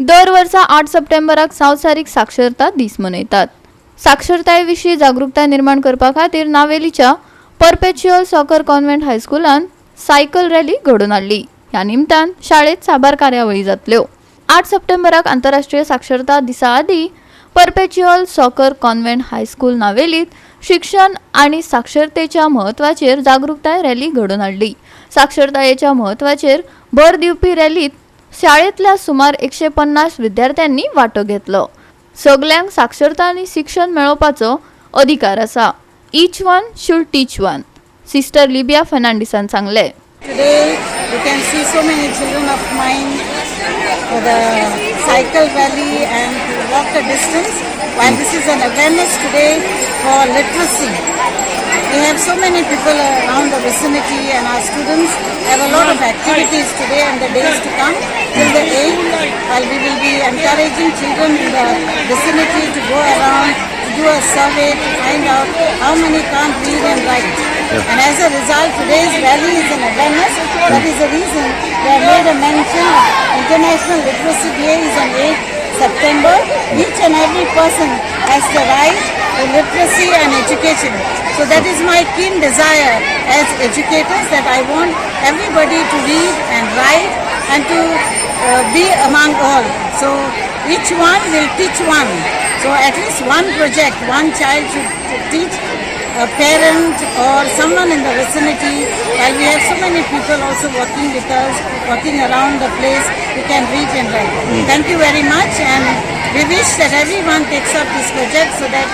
दर वर्सा 8 सप्टेंबराक संवसारीक साक्षरता दीस मनयतात. साक्षरताये विशीं जागृताय निर्माण करपा खातीर नावेलीच्या परपेच्युअल सॉकर कॉन्व्हेंट हायस्कुलान सायकल रॅली घडोवन हाडली. ह्या निमतान शाळेत साबार कार्यावळी जातल्यो. 8 सप्टेंबराक आंतरराष्ट्रीय साक्षरता दिसा आदी परपेच्युअल सॉकर कॉन्व्हेंट हायस्कूल नावेलीत शिक्षण आनी साक्षरतेच्या म्हत्वाचेर जागृताय रॅली घडोवन हाडली. साक्षरतायेच्या म्हत्वाचेर भर दिवपी रॅलीत शाळेंतल्या सुमार 150 विद्यार्थ्यांनी वांटो घेतलो. सगल्यांक साक्षरता आनी शिक्षण मेळोवपाचो अधिकार आसा. "Each one should teach one," sister Libya फर्नांडिसान सांगलें. Today you can see so many children of mine for the cycle rally and to walk the distance. While this is an awareness today for literacy. We have so many people around the vicinity and our students have a lot of activities today and the days to come till the 8th. While we will be encouraging children in the vicinity to go around to do a survey to find out how many can't read and write. And as a result, today's rally is an awareness. That is the reason we have made a mention of International Literacy Day is on 8th September. Each and every person has the right to literacy and education. So that is my keen desire as educators, that I want everybody to read and write and to be among all. So each one will teach one. So at least one project, one child should teach a parent or someone in the vicinity. While we have so many people also working with us, working around the place who can read and write. Thank you very much, and we wish that everyone takes up this project so that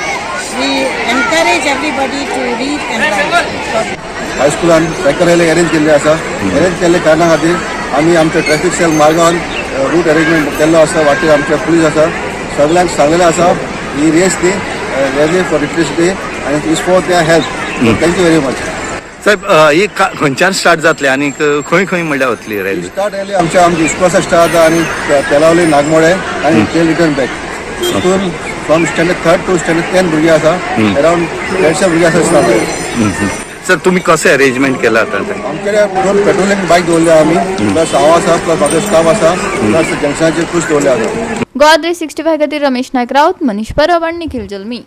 we encourage everybody to read and write. हायस्कुलान cycle rally arrange केल्ली आसा. Arrange केल्ले कारणा खातीर आमी आमचे traffic sale मार्गान route arrangement केल्लो आसा. वाटेर आमचे पुलीस आसा. सगळ्यांक सांगलेलें आसा, ही रेस ती रॅली फॉर लिटरसी आनी is for their health. Thank you very much. साहेब, ही खंयच्यान स्टार्ट जातली आनी खंय खंय म्हणल्यार वतली रॅली? स्टार्ट रॅली आमच्या आमच्या इस्कुलाचा स्टार्ट जाता आनी तेलावली, नागमोडे आनी टेल रिटर्न बॅक. तितून from standard third to standard 10 भुरगीं आसा. अरावंड 150 भुरगीं आसा स्टार्ट. सर, तुम्ही कशें अरेंजमेंट केलां आतां तें? आमच्याकडे दोन पेट्रोलिंग बायक दवरल्या आमी, प्लस हांव आसा, प्लस म्हाजो स्टाफ आसा, प्लस जंक्शनाचेर पुलीस दवरले आसा. गोवा 365 खातीर रमेश नायक राऊत, मनीष परब आनी निखिल जल्मी.